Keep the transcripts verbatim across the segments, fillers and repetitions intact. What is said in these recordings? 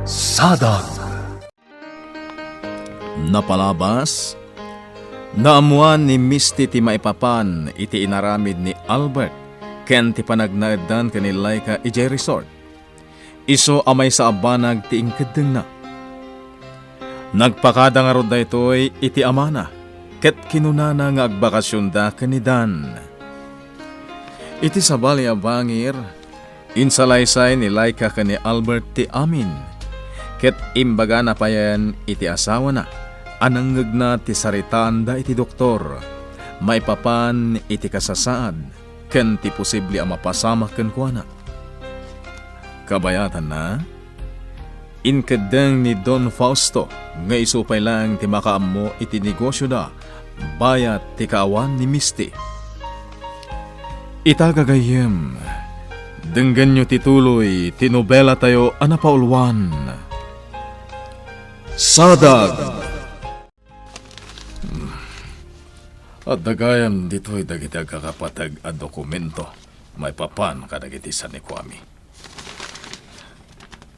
Sadag. Napalabas, naammoan ni Misty ti maipapan iti inaramid ni Albert ken ti panagnaeddan ken ni Laika idiay resort. Isu a maysa a banag ti inkeddengna. Nagpakada ngarud daytoy iti amana, ket kinunana nga agbakasionda ken ni Dan. Iti sabali a bangir, insalaysay ni Laika ken ni Albert ti amin, ket imbagana payen iti asawana a nangngegna ti saritaanda iti doktor, maipapan iti kasasaad ken ti posible a mapasamak kenkuana. Kabayatanna, inkeddeng ni Don Fausto nga isu pay laeng ti makaammo iti negosioda bayat ti kaawan ni Misty. Ita, gagayyem, denggenyo ti tuloy ti nobelatayo a napauluan, Sadag. Hmm. Adda gayam ditoy dagiti agkakapateg a dokumento maipapan kadagiti sanikuami.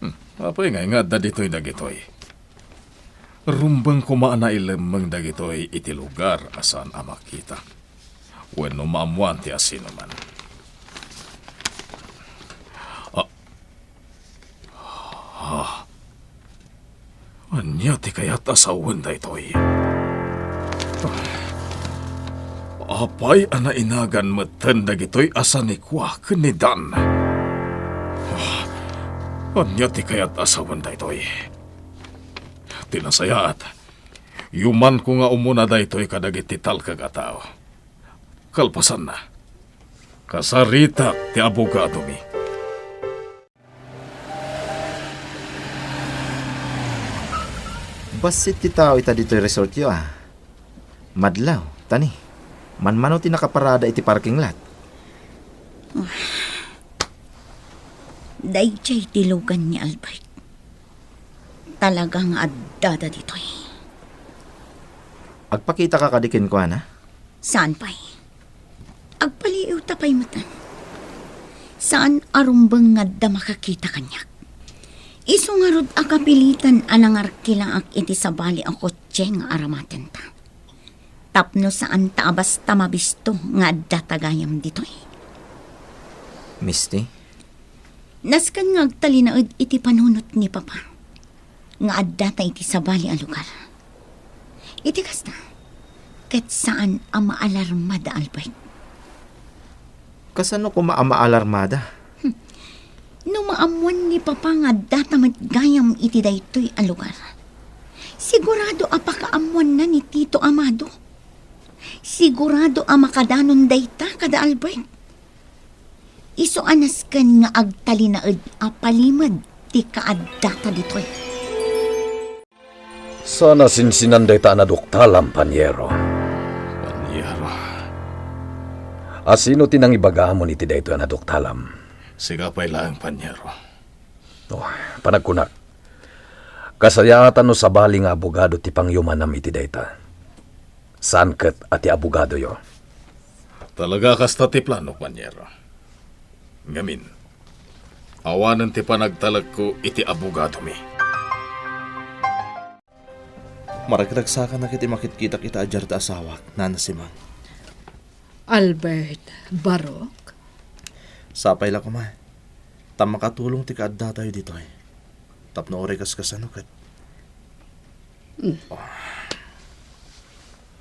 Hmm. Apay ngay nga adda ditoy dagitoy? Rumbeng koma a nailemmeng dagitoy iti lugar a saan a makita wenno maammoan ti asinoman. Ah, Ah, ania ti kayat a sawen daytoy? Apay a nainagan metten dagitoy a sanikua ken ni Dan? Ah, ania ti kayat a sawen daytoy? Ti nasayaat, yumanko nga umuna daytoy kadagiti talkag a tao. Kalpasanna, kasaritak ti abogadomi. Bassit ti tao ita ditoy resortyo, a. Madlaw, tani. Manmano ti nakaparada iti parking lot. Daydiay ti lugan ni Albert. Talaga nga addada ditoy. Agpakitaka kadi kenkuana? Saan pay. Agpaliiwta pay metten. Saan a rumbeng nga adda makakita kaniak. Isu ngarud a kapilitan a nangarkilaak iti sabali a kotse nga aramatenta. Tapno saan ta a basta mabisto nga addata gayam ditoy. Misty? Nasken nga agtalinaed iti panunot ni Papa nga addata iti sabali a lugar. Iti kasta, ket saan a maalarmada, Albert. Kasano koma a maalarmada? Hmm. No maammoan ni Papa nga addata met gayam iti daytoy a lugar, sigurado a pakaammoanna ni Tito Amado. Sigurado a makadanon dayta kada Albert. Isu a nasken nga agtalinaed a palimed ti kaaddata ditoy. Saan a sinsinan dayta a naduktalam, Paniero. Paniero. Asino ti nangibagamon iti daytoy a naduktalam? Sika pay laeng, Paniero. Oh, panagkunak. Kasayaatan no sabali nga abogado ti pangyumanam iti dayta. Saan ket a ti abogadoyo. Talaga kasta ti plano, Paniero. Ngamin, awanen ti panagtalekko iti abogadomi. Maragragsakan iti makitkitak ita a diarta asawak, Nana Simang. Albert, Barok? Sapay la koma. Ta makatulong ti kaaddatayo ditoy. Tapno uray kaskasano ket. Mm.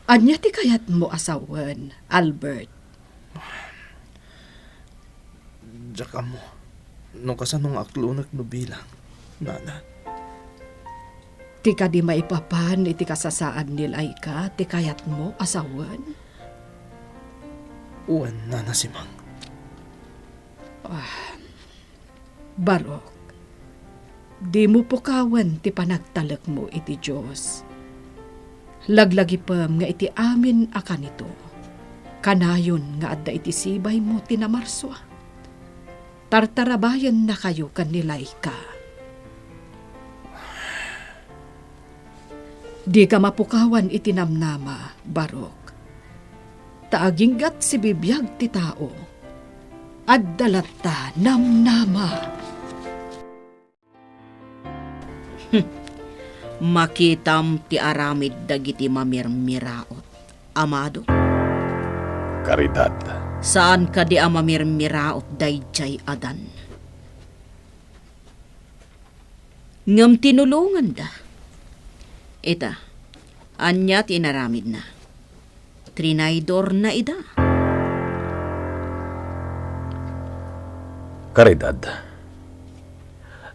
Ania ti kayatmo a sawen, Albert? Diak ammo no kasano nga aklonek no bilang, Nana. Ti kadi maipapan iti kasasaad ni Laika ti kayatmo a sawen? Wen, Nana Simang. Ah, Barok, dimo pukawen ti panagtalekmo iti Dios. Laglagipem nga iti amin a kanito, kanayon nga adda iti sibaymo ti namarsua. Tartarabayennakayo ken ni Laika. Dika mapukawan iti namnama, Barok. Ta aginggat sibibiag ti tao, adda latta namnama. Makitam ti aramid dagiti mamirmiraot, Amado. Caridad. Saan kadi a mamirmiraot daydiay Adan. Ngem tinulonganda. Ita, ania ti inaramidna? Trinaydorna ida. Caridad,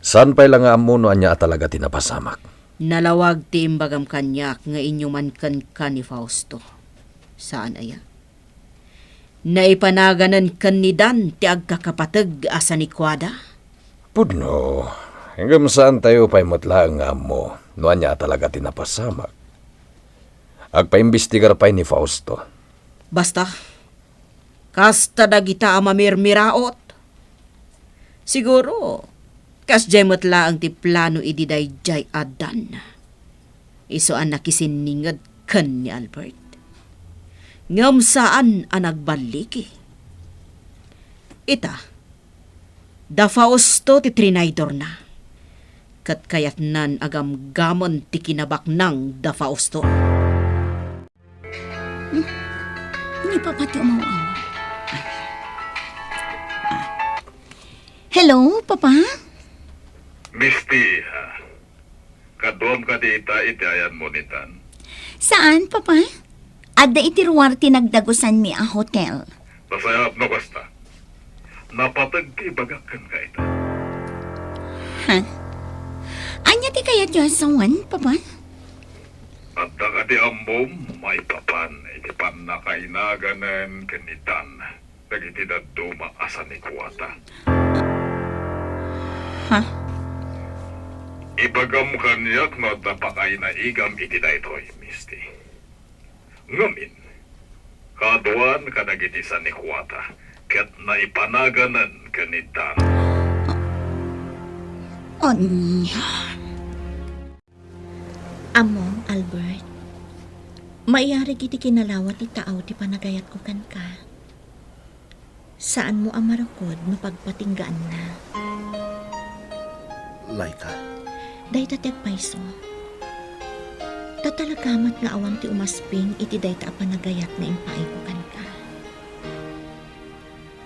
saan pay la nga ammo no ania a talaga ti napasamak. Nalawag ti imbagam kaniak nga inyuman kenka ni Fausto. Saan aya? Naipanaganen ken ni Dan ti agkakapateg a sanikuada? Pudno, ngem saantayo pay met laeng nga ammo no ania a talaga ti napasamak. Agpaimbestigar pay ni Fausto. Basta, kasta dagita a mamirmiraot. Siguro, kasdiay met laeng ti plano idi daydiay a Dan. Isu a nakisinninged ken ni Albert. Ngem saan a nagballiki. Ita, da Fausto ti trinaydorna. Ket kayatnan a gamgamen ti kinabaknang da Fausto. Hmm? Ni Papa ti umaw-aw. Ah. Hello, Papa? Misti, ah, kaduam kadi ita iti ayanmo ni Dan? Saan, Papa? Adda iti ruar ti nagdagusanmi a hotel. Nasayaat no kasta. Napateg ti ibagak kenka ita. Ha? Ania ti kayatyo a sawen, Papa? Adda kadi ammom maipapan iti pannakainaganen ken ni Dan dagiti dadduma a sanikuata? Ha? Ibagam kaniak no adda pakainaigam iti daytoy, Misti. Ngamin, kaaduan kadagiti sanikuata ket naipanaganen ken ni Dan. Ania? Ammom, Albert, maiyarig iti kinalawa ti taaw ti panagayatko kenka. Saanmo a marukod no pagpatinggaanna. Laika. Dayta ti agpayso. Ta talaga met nga awan ti umasping iti dayta a panagayat nga impaayko kenka.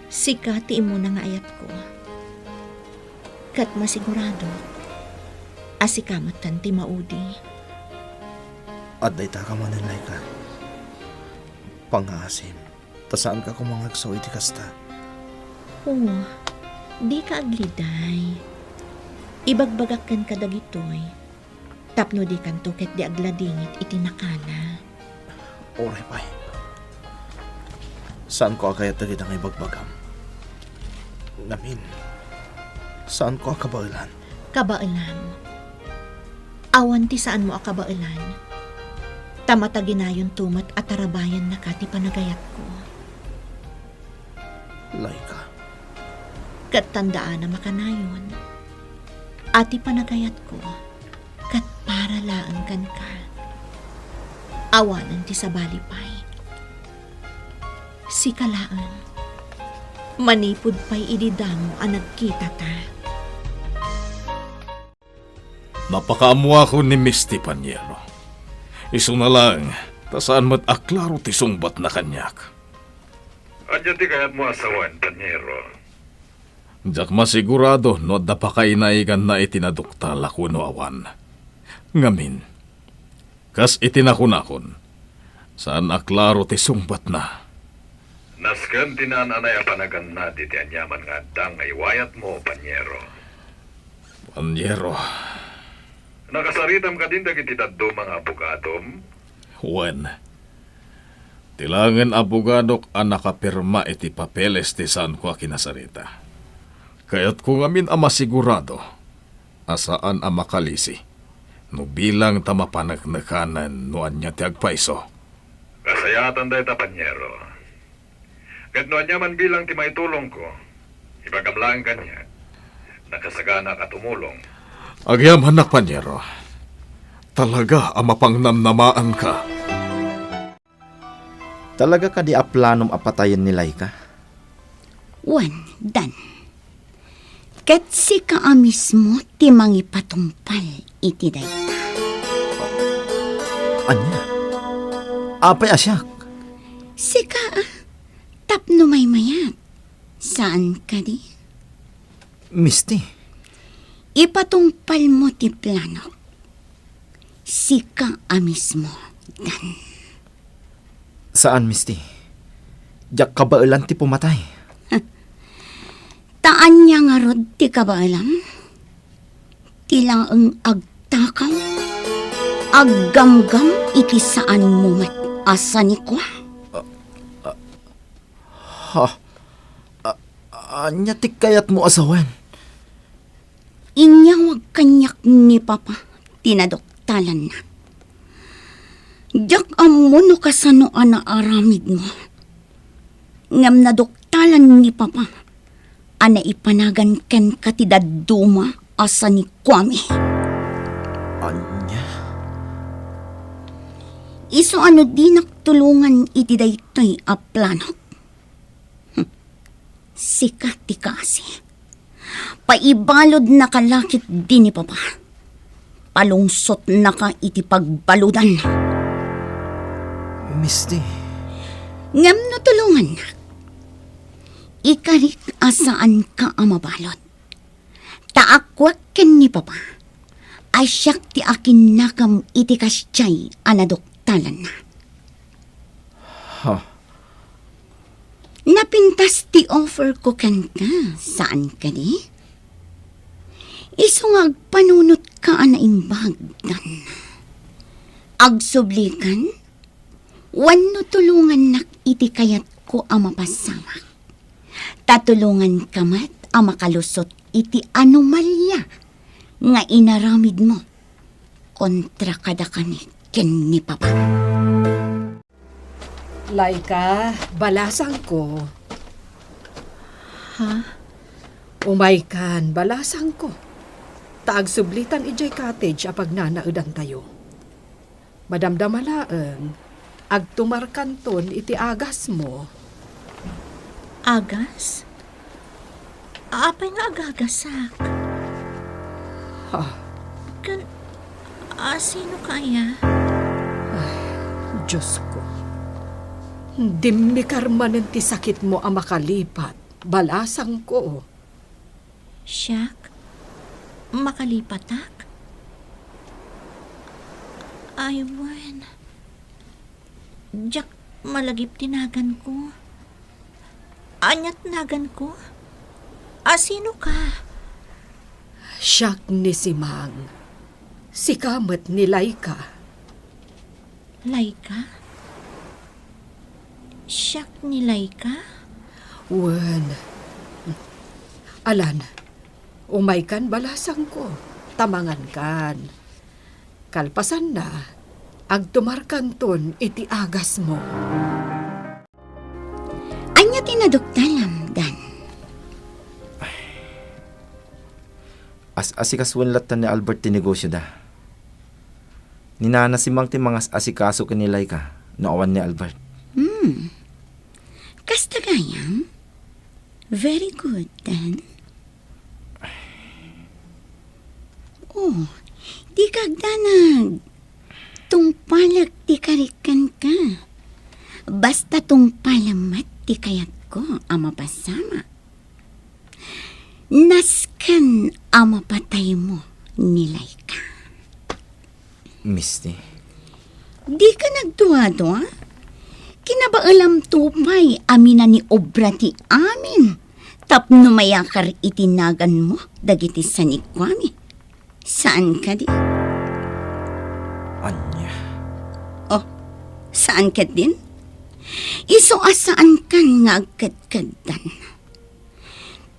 Sika ti immuna nga ayatko. Ket masiguradok a sika metten ti maudi. Adda ita ka manen, Laika. Pangngaasim, ta saanka koma nga agsao iti kasta. O, dika agliday. Ibagbagak kenka dagitoy tapno dikanto ketdi agladingit iti nakana. Uray pay. Saanko a kayat dagita nga ibagbagam. Ngamin, saanko a kabaelan. Kabaelam. Awan ti saanmo a kabaelan. Ta mataginayonto met a tarabayannaka ti panagayatko. Laika. Ket tandaanam a kanayon a ti panagayatko ket para laeng kenka. Awanen ti sabali pay. Sika laeng, manipud pay idi damo a nagkitata. Napakaammoakon ni Misti, Paniero. Isuna laeng, ta saan met a klaro ti sungbatna kaniak. Ania ti kayatmo a sawen, Paniero? Diak masigurado no adda pakainaiganna iti naduktal a kuno awan. Ngamin, kas iti nakunakon, saan a klaro ti sungbatna. Nasken ti naan-anay a panagannad iti aniaman nga adda nga iwayatmo, Paniero. Paniero. Nakasaritam kadin dagiti dadduma nga abogadom? Wen. Ti laengen abogadok a nakapirma iti papeles ti saanko a kinasarita. Kayatko ngamin a masigurado a saan a makalisi no bilang ta mapaneknekanen no ania ti agpayso. Kasayaatan dayta, Paniero. Ket no ania man bilang ti maitulongko, ibagam laeng kaniak. Nakasaganak a tumulong. Agyamanak, Paniero. Talaga a mapangnamnamaanka. Talaga kadi a planom a patayen ni Laika? Wen, Dan. Ket sika a mismo ti mangipatungpal iti dayta. Ania? Apay a siak? Sika a tapno maymayat. Saan kadi? Misti. Ipatungpalmo ti planok. Sika a mismo, Dan. Saan, Misti. Diak kabaelan ti pumatay. Ta ania ngarud ti kabaelam? Ti laeng agtakaw, aggamgam iti saanmo met a sanikua. Ha? A-, ania ti kayatmo a sawen? Inyawag kaniak ni Papa ti naduktalanna. Diak ammo no kasano a naaramidmo. Ngem naduktalan ni Papa a naipanagan kenka ti dadduma a sanikuami. Ania? Isu a no dinak tulongan iti daytoy a planok. Hm. Sika ti kaasi. Paibaludnaka la ketdi ni Papa. Palungsotnaka iti pagbaludan. Misti. Ngem no tulongannak, ikarik a saanka a mabalud. Ta akuak ken ni Papa a siak ti akinnakam iti kasdiay a naduktalanna. Ha? Napintas ti offer ko kenka, saan kadi? Isu nga agpanunotka a naimbag, Dan. Agsublikan, wenno tulongannak iti kayatko a mapasamak. Ta tulonganka met a makalusot iti anomalia nga inaramidmo kontra kadakami ken ni Papa. Laika, balasangko. Ha? Umaykan, balasangko. Ta agsublitan idiay cottage a pagnanaedantayo. Madamdama laeng, agtumarkanton iti agasmo. Agas? Apay nga agagasak? Ha? Ken, asino kaya? Ay, Diosko. Dimmikar manen ti sakitmo a makalipat, balasangko. Siak? Makalipatak? Ay, wen. Diak malagip ti naganko. Aniat naganko? Asino ka? Siak ni Simang. Sika met ni Laika. Laika? Siak ni Laika? Wen. Alan, umaykan balasangko, ta mangankan. Kalpasanna, agtumarkanton iti agasmo. Ania ti naduktalam, Dan? As-asikasuen latta ni Albert ti negosioda. Ni Nana Simang ti mangas-asikaso ken ni Laika no awan ni Albert. Hmm. Kasta gayam? Very good, Dan. Oh, dika agdanag. Tungpalek ti karik kenka. Basta tungpalem met ti kayatko a mapasamak. Nasken a mapataymo ni Laika. Misti. Dika nagduadua? Kinabaelamto pay a minaniobra ti amin tapno mayakar iti naganmo dagiti sanikuami. Saan kadi? Ania? Oh, saan ketdin? Isu a saankan nga agkedkeddan.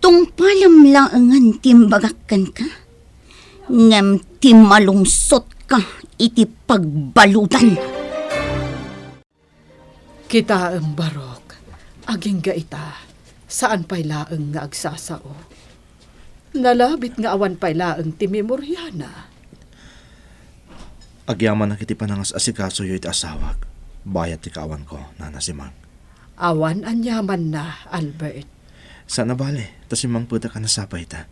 Tungpalem laengen ti imbagak kenka, ngem ti malungsotka iti pagbaludan. Kitaem, Barok, agingga ita, saan pay laeng nga agsasao. Nalabit nga awan pay laeng ti memoriana. Agyamanak iti panangas-asikasoyo iti asawak, bayat ti kaawanko, Nana Simang. Awan aniamanna, Albert. Saan a bale, ta simmangpetak a nasapa ita.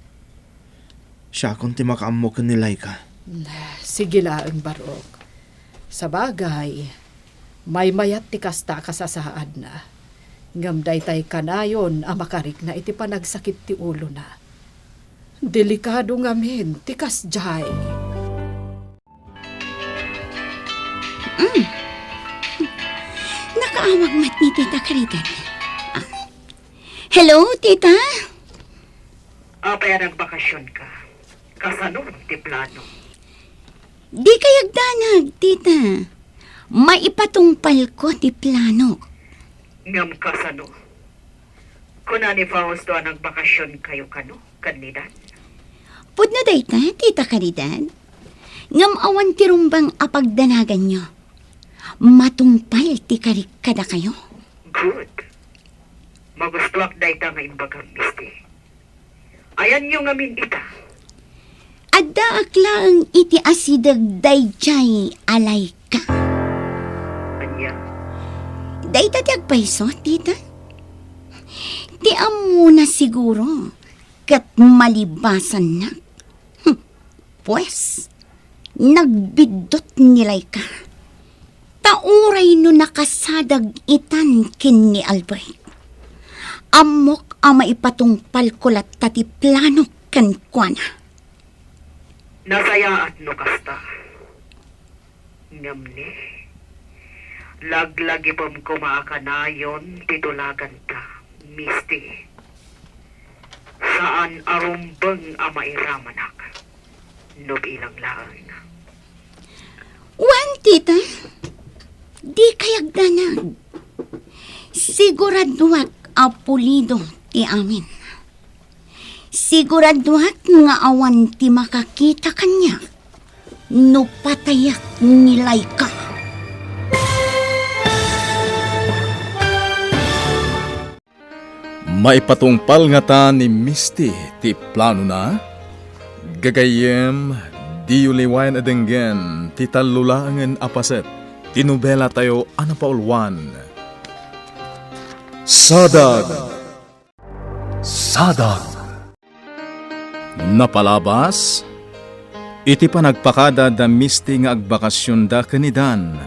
Siakon ti makaammo ken ni Laika. Sige laeng, Barok. Sabagay, maymayat ti kasta a kasasaadna. Ngem daytay kanayon a makarikna iti panagsakit ti ulona. Delikado ngamin ti kasdiay. Mm. Nakaawag met ni Tita Caridad. Ah. Hello, Tita? Apay a nagbakasionka? Kasano ti plano? Dikay agdanag, Tita. Maipatungpalko ti plano. Ngem kasano? Kuna ni Fausto a nagbakasionkayo kano ken ni Dan? Pudno dayta, Tita Caridad. Ngem awan ti rumbeng a pagdanaganyo. Matungpal ti karik kadakayo. Good. Magustuak dayta nga imbagam, Misti. Ayanyo ngamin ita? Addaak laeng iti asideg daydiay a Laika. Ania? Dayta ti agpayso, Tita. Ti ammona siguro ket malibasannak. Hm, pues, nagbiddut ni Laika. Ta uray no nakasadag itan ken ni Albert, ammok a maipatungpalko latta ti planok kenkuana. Nasayaat no kasta. Ngem ni, laglagipem koma a kanayon ti tulaganta, Misti. Saan a rumbeng a mairamanak no bilang laeng. Wen, Tita, dikay agdanag. Siguraduak a pulido ti amin. Siguraduak nga awan ti makakita kaniak no patayak ni Laika. Maipatungpal ngata ni Misti ti planona? Gagayyem, diyo liwayan a denggen ti tallo laengen a paset ti nobelatayo a napaulwan. Sadag! Sadag! Napalabas iti panagpakada da Misti nga agbakasionda ken ni Dan,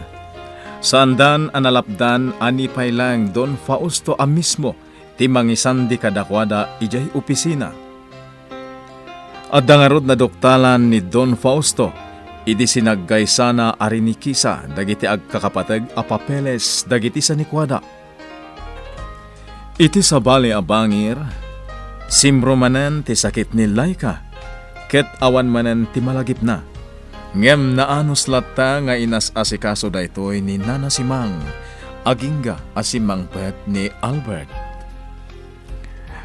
saandan a nalapdan a ni pay laeng Don Fausto a mismo ti mangisandi kadakuada idiay opisina. Adda ngarud naduktalan ni Don Fausto idi sinaggaysana a rinikisa dagiti agkakapateg a papeles dagiti sanikuada. Iti sabali a bangir, simro manen ti sakit ni Laika, ket awan manen ti malagipna. Ngem naanus latta nga inas-asikaso daytoy ni Nana Simang, agingga a simmangpet ni Albert.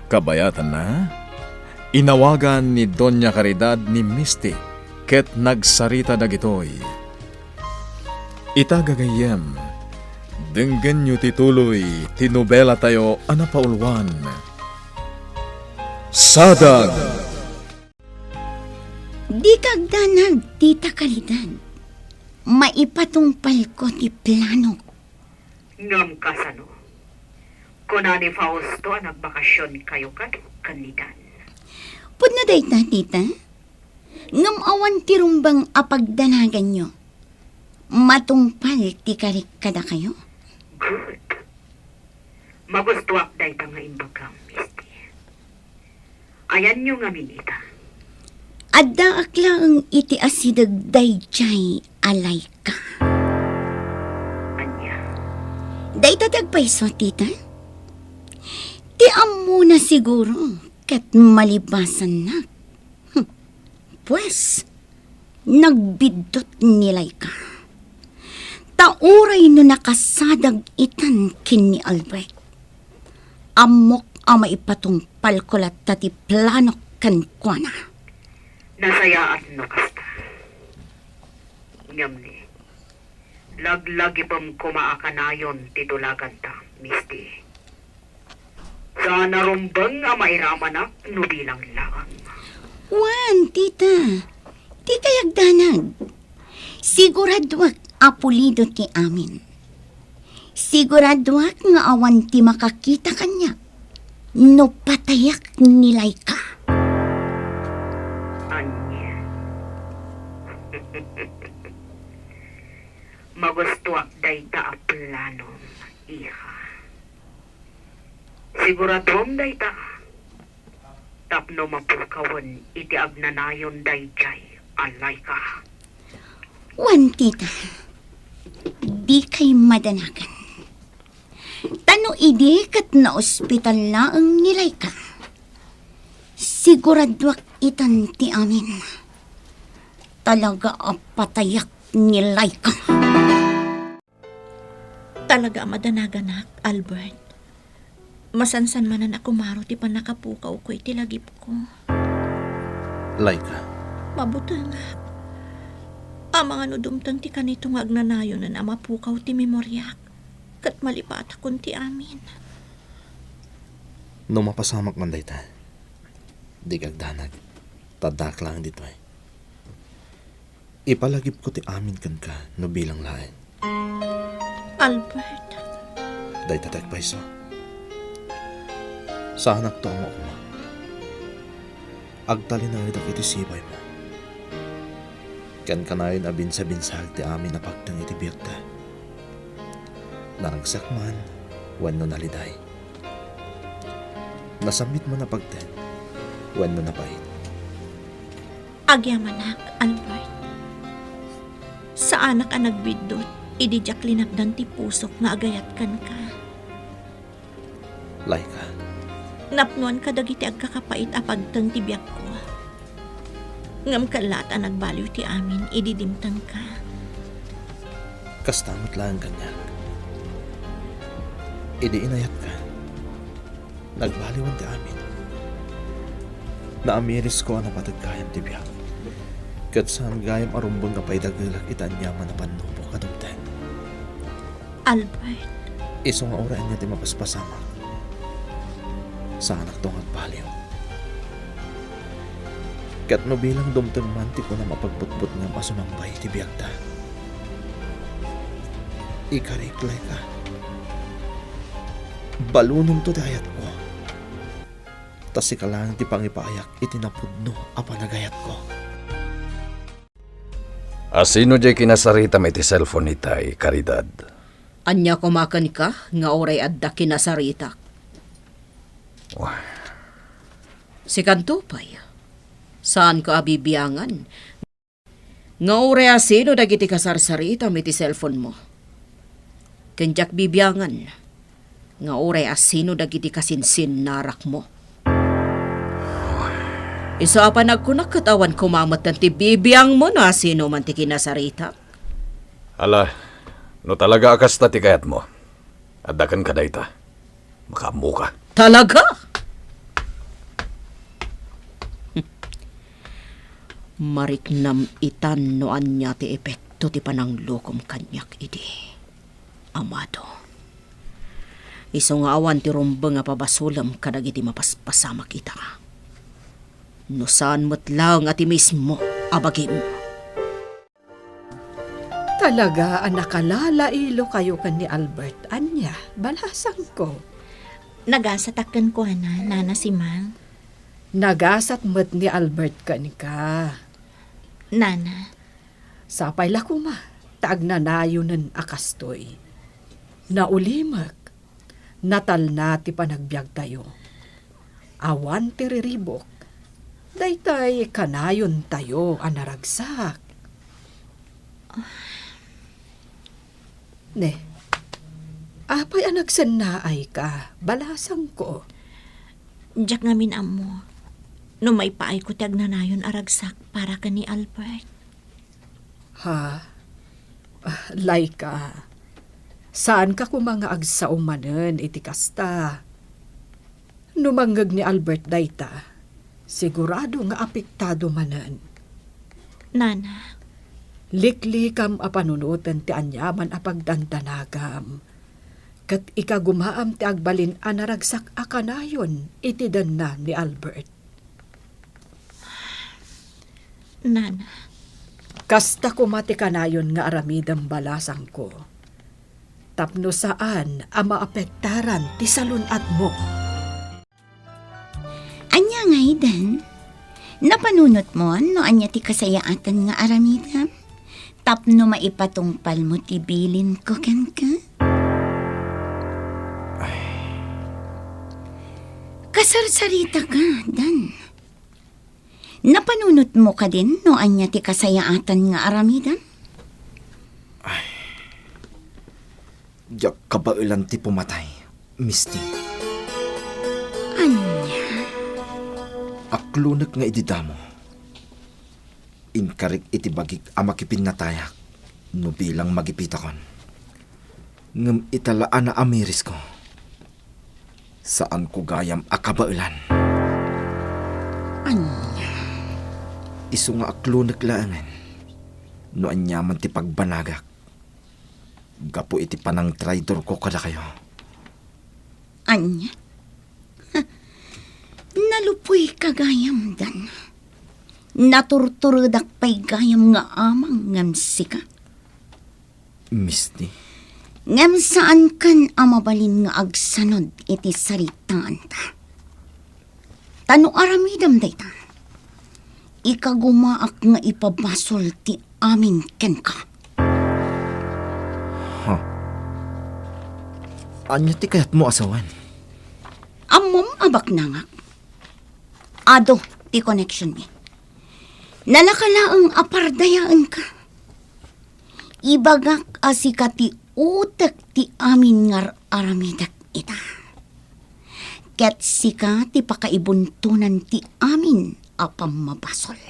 Kabayatanna, inawagan ni Doña Caridad ni Misti ket nagsarita dagitoy. Ita gagayyem, denggenyo ti tuloy ti nobelatayo a napaulwan. Sadag! Dika agdanag, Tita Caridad. Maipatungpalko ti planok. Ngem kasano? Kuna ni Fausto a nagbakasionkayo kano ken ni Dan. Pudno dayta, Tita. Ngem awan ti rumbeng a pagdanaganyo. Matungpal ti karik kadakayo. Good. Magustuak dayta nga imbagam, Misti. Ayanyo ngamin ita? Addaak laeng iti asideg daydiay a Laika. Ania? Dayta ti agpayso, Tita. Ti ammona siguro ket malibasannak. Hm. Pues, nagbiddut ni Laika. Ta uray no nakasadag itan ken ni Albert, ammok a maipatungpalko latta ti planok kenkuana. Nasayaat no kasta. Ngem ni, laglagipem koma a kanayon ti tulaganta, Misti. Saan a rumbeng a mairamanak no bilang laeng. Wen, Tita. Dikay agdanag. Siguraduak a pulido ti amin. Siguraduak nga awan ti makakita kaniak no patayak ni Laika. Ania? Magustuak dayta a planom, iha. Siguraduam dayta tapno mapukawen iti agnanayon daydiay a Laika. Wen, tita, dikay madanagan. Ta no idi ket naospital laeng ni Laika, siguraduak itan ti amin. Talaga a patayak ni Laika. Talaga a madanaganak, Albert. Masansan manen a kumaro ti pannakapukawko iti lagipko. Laika. Mabutengak. Amangan no dumteng ti kanito nga agnanayonen a mapukaw ti memoriak, ket malipatakon ti amin. No mapasamak man dayta, dika agdanag, ta addaak laeng ditoy. Ipalagipko ti amin kenka no bilang laeng. Albert. Dayta ti agpayso. Saanakto a mauma. Agtalinaedak iti sibaymo. Ken kanayon a binsabinsag ti amin a pagteng iti biagda. Naragsak man wenno naliday. Nasammit man a pagteng wenno napait. Agyamanak, Albert. Saanak a nagbiddut idi diak linakdan ti pusok nga agayat kenka. Laika. Napnoan kadagiti agkakapait a pagteng ti biagko. Ngem kellaat a nagbaliw ti amin idi dimtengka. Kasta met laeng kaniak. Idi inayatka, nagbaliwan ti amin. Naamirisko a napateg gayam ti biag. Ket saan gayam a rumbeng nga paidagelak iti aniaman a pannubok a dumteng. Albert. Isu nga uray ania ti mapaspasamak, saanakto nga agbaliw. Ket no bilang dumteng man ti kunam a pagbutbutngam a sumambay iti biagda, ikarik, Laika. Balunomto ti ayatko, ta sika laeng ti pangipaayak iti napudno a panagayatko. A sino diay kinasaritam iti cellphone itay, Caridad? Ania koma kenka nga uray adda kinasaritak? Wah. Sikanto pay, saanka a bibiangan nga uray a sino dagiti kasarsaritam iti cellphone mo. Ken diak bibiangan nga uray a sino dagiti kasinsinnarakmo. Isu a panagkunak ket awan koma metten ti bibiangmo no a sino man ti kinasaritak. Ala, no talaga a kasta ti kayatmo, adda kenka dayta. Makaammoka. Talaga? Mariknam itan no ania ti epekto ti pananglokom kaniak idi. Amado. Isu nga awan ti rumbeng a pabasolem kadagiti mapaspasamak ita. No saan met laeng a ti mismo a bagim. Talaga a nakalalailo kayo ken ni Albert. Ania, balasangko? Nagasatak kenkuana, Nana Simang. Nagasat met ni Albert kenka. Nana. Sapay la koma, ta agnanayonen a kastoy. Naulimek, natalna ti panagbiagtayo. Awan ti riribuk. Daytay kanayontayo a naragsak. Ne, apay a nagsennaayka, balasangko? Diak ngamin ammo no maipaayko ti agnanayon a ragsak para ken ni Albert. Ha? Ah, Laika, saanka koma nga agsao manen iti kasta. No mangngeg ni Albert dayta, sigurado nga apektado manen. Nana. Liklikam a panunoten ti aniaman a pagdandanagam, ket ikagumaam ti agbalin a naragsak a kanayon iti denna ni Albert. Nana. Kasta koma ti kanayon nga aramidem, balasangko, tapno saan a maapektaran ti salun-atmo. Ania ngay, Dan? Napanunotmon no ania ti kasayaatan nga aramidem? Tapno maipatungpalmo ti bilinko kenka? Ay. Kasarsaritaka, Dan. Napanunotmo kadin no ania ti kasayaatan nga aramidem? Ay. Diak kabaelan ti pumatay, Misty. Ania? Aklonek nga idi damo. Inkarik iti bagik a makipinnatayak no bilang magipitakon. Ngem ita la a naamirisko. Saanko gayam a kabaelan. Ania? Isu nga aklonek laengen no aniaman ti pagbanagak gapu iti panangtraidorko kadakayo. Ania? Nalupoyka gayam, Dan. Naturturedak pay gayam nga amang ngem sika. Misty. Ngem saankan a mabalin nga agsanud iti saritaanta. Ta no aramidem dayta, ikagumaak nga ipabasol ti amin kenka. Ha? Ania ti kayatmo a sawen? Ammom a baknangak. Adu ti connection mi. Nalaka laeng a pardayaenka. Ibagak a sika ti utek ti amin nga ar-aramidek ita. Ket sika ti pakaibuntonan ti amin a pammabasol.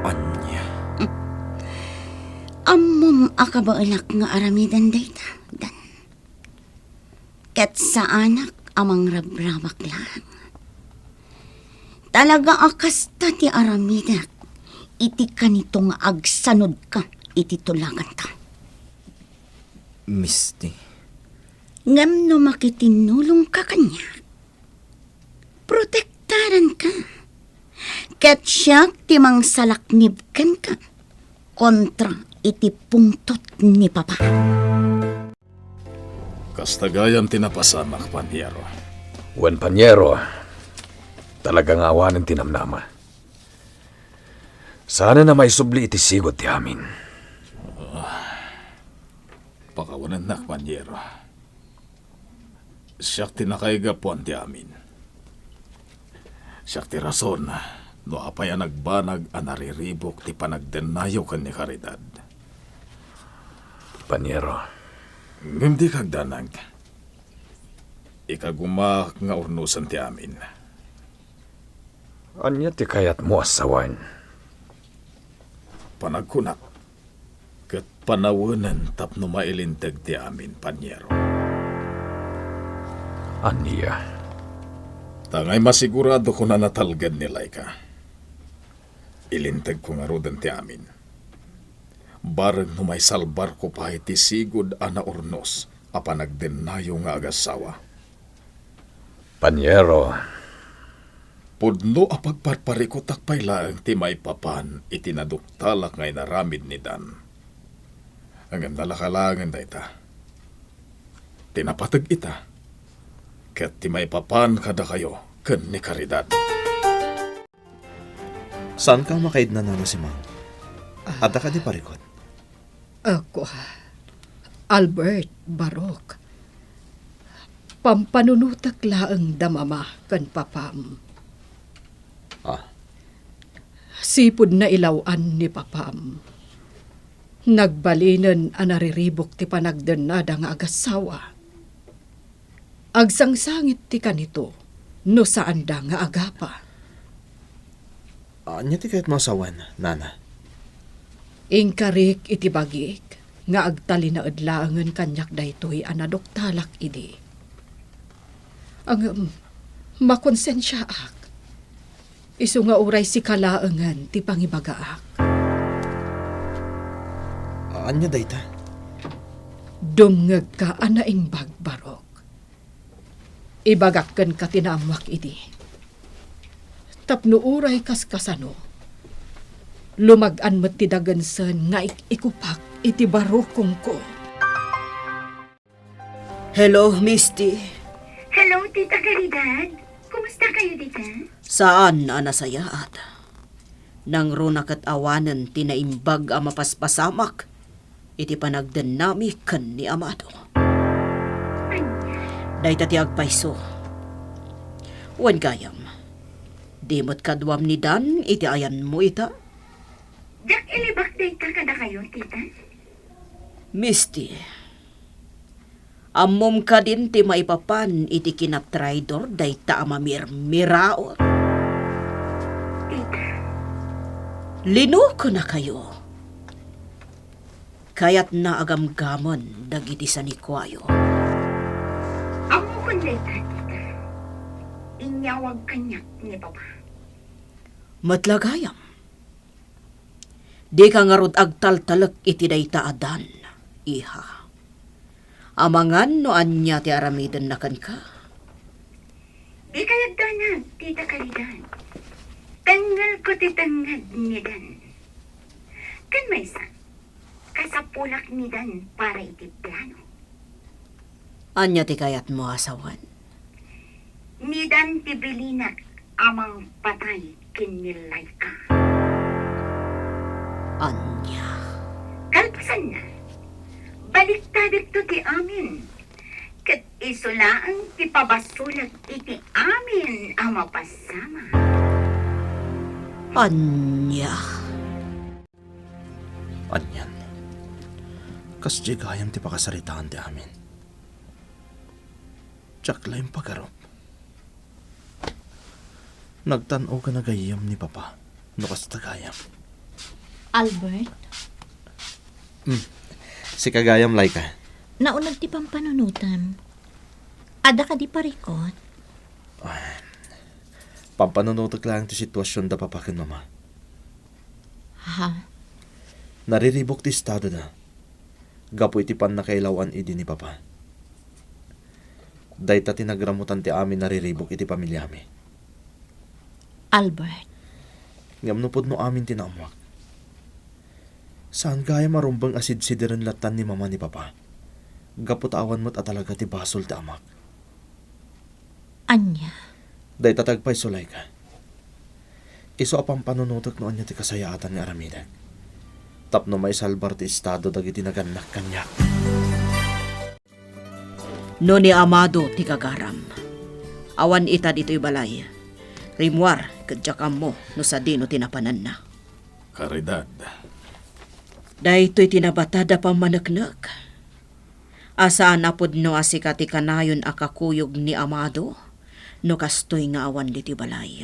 Ania? Ammom a kabaelak nga aramiden dayta, Dan. Ket saanak a mangrabrabak laeng. Talaga a kasta ti aramidek iti kanito nga agsanodka iti tulaganta. Misty. Ngem no makitinnulongka kaniak, protektaranka. Ket siak ti mangsalaknib kenka kontra iti pungtot ni Papa. Kasta gayam ti napasamak, Paniero. Wen, Paniero, talaga nga awanen ti namnama. Saanen a maisubli iti sigud ti amin. Pakawanennak, Paniero. Siak ti nakaigapuan ti amin. Siak ti rason no apay a nagbanag a nariribuk ti panagdennayo ken ni Caridad. Paniero. Ngem dika agdanag. Ikagumaak nga urnosen ti amin. Ania ti kayatmo a sawen? Panagkunak, ket panawenen tapno mailinteg ti amin, Paniero. Ania? Ta ngay masigurado kuna natalged ni Laika. Ilintegko ngaruden ti amin. Bareng no maisalbarko pay ti sigud a naurnos a panagdennayo nga agassawa. Paniero. Pudno a pagparparikutak pay laeng ti maipapan iti naduktalak nga inaramid ni Dan. Ngem nalaka laengen dayta. Ti napateg ita, ket ti maipapan kadakayo ken ni Caridad. Saanka a makaidna, Nana Simang? Ah. Adda kadi parikut? Ako, Albert, Barok. Pampanunotek laeng da mama ken papam. Ah. Sipud nailaw-an ni papam, nagbalinen a nariribuk ti panagdennada nga agassawa. Agsangsangit ti kanito no saanda nga agapa. Ania ti kayatmo a sawen, Nana? Inkarik iti bagik nga agtalinaed laengen kaniak daytoy a naduktalak idi. Ngem, makonsensiaak. Isu nga uray sika laengen ti pangibagaak. Ania dayta? Dumngegka a naimbag, Barok. Ibagak kenka ti naammoak idi. Tapno uray kaskasano, lumag-an met ti dagensen nga ik-ikupak iti barukongko. Hello, Misty. Hello, Tita Caridad. Kumusta kayo, Tita? Saan a nasayaat. Nangruna ket awanen ti naimbag a mapaspasamak iti panagdennami ken ni Amado. Dayta ti agpayso. Wen gayam, di met kaduam ni Dan iti ayanmo ita? Diak ilibak dayta kadakayo, tita. Misti, ammom kadin ti maipapan iti kinatraidor dayta a mamirmiraot? Tita. Linukonakayo. Kayatna a gamgamen dagiti sanikuayo. Ammokon dayta, tita. Inyawag kaniak ni Papa. Met la gayam. Dika ngarud agtaltalek iti dayta a Dan, iha. Amangan no ania ti aramidenna kenka. Dikay agdanag, Tita Caridad. Tengngelko ti tengnged ni Dan. Ken maysa, kasapulak ni Dan para iti plano. Ania ti kayatmo a sawen? Ni Dan ti bilinak a mangpatay ken ni Laika. Ania? Kalpasanna, baliktadekto ti amin, ket isu laeng ti pabasolek iti amin a mapasamak. Ania? Anian? Kasdiay gayam ti pakasaritaan ti amin. Diak la impagarup. Nagtan-o ken agayyem ni Papa no kasta gayam. Albert? Hmm. Sika gayam, Laika. Nauneg ti pampanunotem. Adda kadi parikut? Ay, pampanunotek laeng ti situasionda Papa ken Mama. Ha? Nariribuk ti estadoda gapu iti pannakailaw-an idi ni Papa. Dayta ti nagramutan ti amin a riribuk iti pamiliami. Albert. Ngem no pudno amin ti naammuak, saan gayam a rumbeng a sidsideren lattan ni Mama ni Papa, gapu ta awan met a talaga ti basol ti amak. Ania? Dayta ti agpayso, Laika. Isu a pampanunotek no ania ti kasayaatan nga aramidek tapno maisalbar ti estado dagiti nagannak kaniak. No ni Amado ti gagaram, awan ita ditoy balay. Rimmuar ket diak ammo no sadino ti napananna. Caridad. Daytoy ti nabatad a pammaneknek. A saan a pudno a sika ti kanayon a kakuyog ni Amado no kastoy nga awan ditoy balay.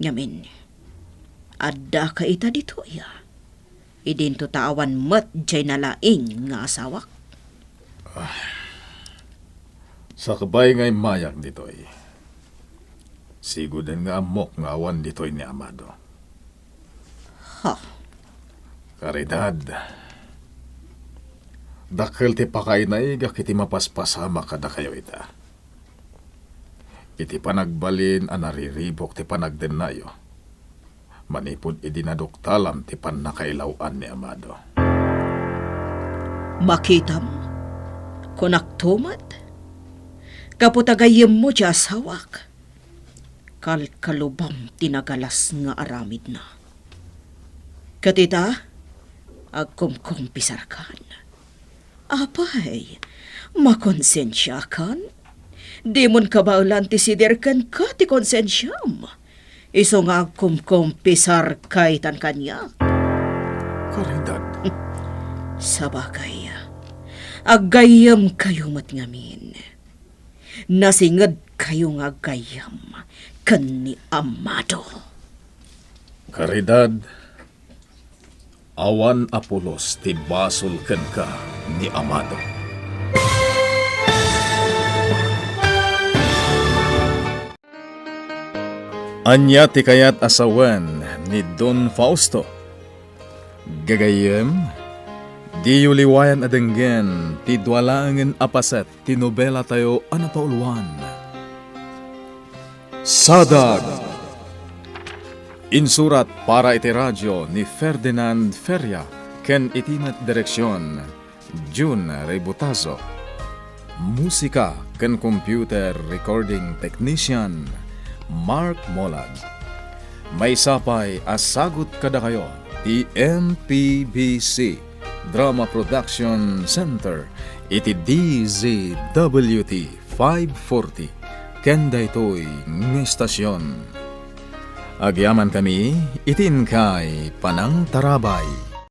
Ngamin, addaka ita ditoy. Idinto ta awan met diay nalaing nga asawak. Ah, sakbay nga immayak ditoy, siguden nga ammok nga awan ditoy ni Amado. Ha? Caridad, dakkel ti pakainaigak iti mapaspasamak kadakayo ita. Iti panagbalin a nariribuk ti panagdennayo, manipud idi naduktalam ti pannakailaw-an ni Amado. Makitam, kunakto met, gapu ta gayyemmo ti asawak, kalkalubam ti nagalas nga aramidna. Ket ita, agkumkumpisarkan. Apay, makonsensiakan? Dimon kabaelan ti sider kenka ti konsensiam. Isu nga agkumkumpisar kaitan kaniak. Caridad. Sabagay, aggayyemkayo met ngamin. Nasingedkayo nga aggayyem ken ni Amado. Caridad, awan a pulos ti basol kenka ni Amado. Ania ti kayat a sawen ni Don Fausto? Gagayyem, diyo liwayan a denggen ti dua laengen a paset ti nobelatayo a napauluan, Sadag. Insurat para iti radio ni Ferdinand Feria ken iti met direksion, Jun Rebutazo. Musika ken computer recording technician, Mark Molag. Maysa pay a sagut kadakayo ti M P B C Drama Production Center iti D Z W T five forty ken daytoy nga estasion. Agyamankami iti inkay panangtarabay.